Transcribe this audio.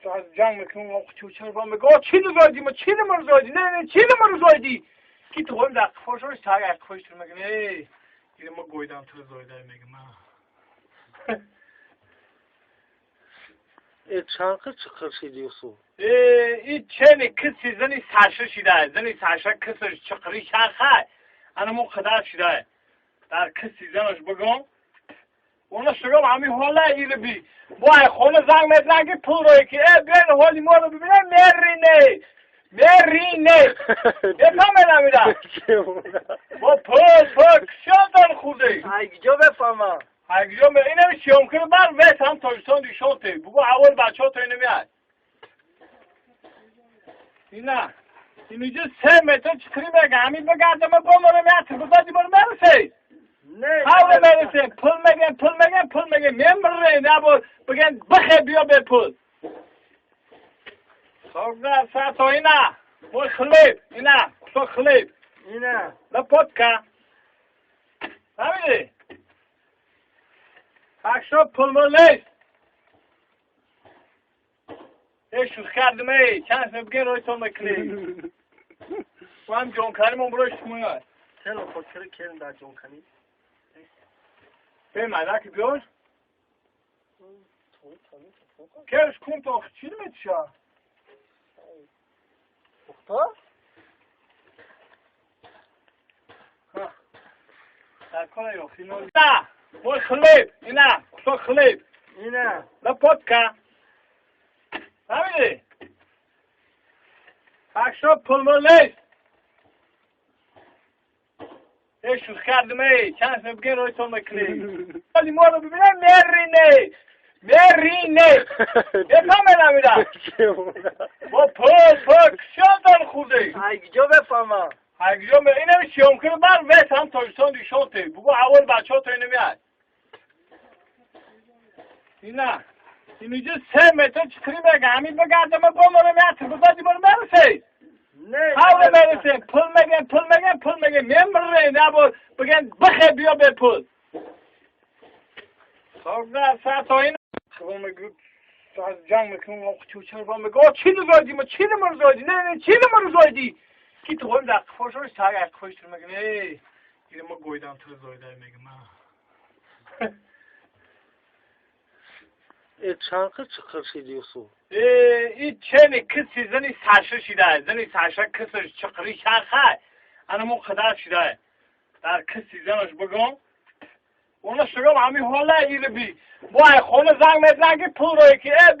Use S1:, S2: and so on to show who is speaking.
S1: Ҷанг мекунам, чучар мега, чӣ нузоиди ма, чӣ намарзоиди, не, чӣ намарзоиди? Ки ту хоҳим дар қифошош так қифош тур мега, не, ина ма гойдам тур зоида мега ма.
S2: Э чанқи чиқир шидиюсу?
S1: Э, и чени киси зани саша шида, зани саша кисиш чиқири шарха, ана мо қадар шида. Дар киси занаш бигам, اونا شگم همین حاله ایره بی وای خونه زنگ میزنن که پول روی که ای بیاین حالی ما رو ببینه مرینه مرینه بفهمه نمیدم با پول پول کشیان خورده
S2: ایگجا بفهمم
S1: ایگجا اینم شیام کنه بر ویس هم تاجستان دیشانته بگو اول بچه ها تا اینو میاد اینه اینجا 3 متر چکری بگه همین بگردم با ما رو میاد بزادی ما رو مرسه حول مرسه پول میگن پول میگن پول میگن میمره نه بگن بخه بیا به پول سوگا ساتو اینا мой хлеб اینا кусок хлеб
S2: اینا
S1: лопатка фаҳмидӣ так что пул мол нест э шӯх кардем эй чанд бигин рӯйтон мекунӣ ҳам ҷонканимон барои шумоя
S2: چرا خود کرم در جونکنی
S1: به مدرک بیار کرش کن تا چی نمیتشه
S2: پختا؟
S1: در کار یاختی نه мой хлеб اینا кусок хлеб
S2: اینا
S1: лопатка фаҳмидӣ так что пул мол нест э шӯх кардем эй чанд бигин рӯйтон мекунӣ ҳоли мо رو бибинем мерине мерине بفهمه نمیدم با پول پول کشیان خورده
S2: ایگجا بفهمم
S1: ایگجا اینم شیام کنه بر ویس هم تاجستان دیشانته بگو اول بچه ها تا اینو میاد اینا اینجا 3 متر چکری بگه همین بگردم با ما رو میاد بزادی ما رو مرسه حول مرسه پول میگن پول میگن پول میگن میمره نه بگن بخه بیا به پول سوگا ساتو اینا ҷанг мекунам чучар мега чӣ нузоиди ма чӣ намарзоиди не не чӣ намарзоиди ки ту хоҳим дар қифошош так қифош тур мега не ина ма гойдам тур зоида мега ма
S2: э чанқи чиқир шидиюсу?
S1: Э и чени киси зани саша шида, зани саша кисиш чиқири шарха, ана мо қадар шида. Дар киси занаш бигам اونا شگم همین حاله ایره بی وای خونه زنگ میزنن که پول روی که ای